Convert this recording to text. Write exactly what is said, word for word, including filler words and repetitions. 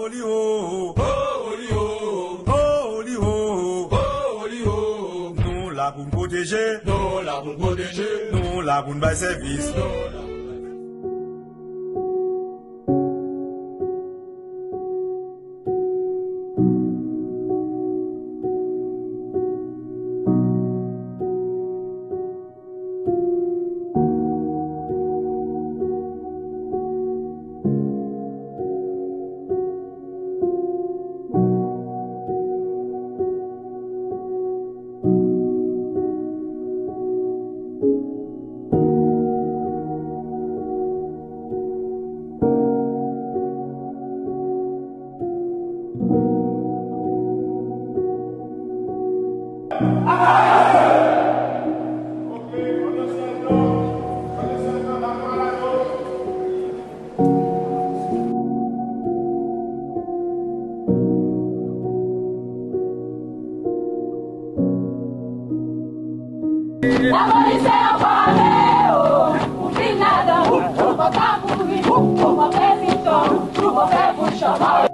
Oli ho, ho, oli ho, ho, oli ho, ho, oli ho. Nou la pou n pwoteje, nou la pou n pwoteje, nou la pou n bay sèvis, nou la pou n bay sèvis. Lapolis se yon fòme, o, ou vin ladan, ou poko mouri, ou poko fè siton, ou poko fè bouchon.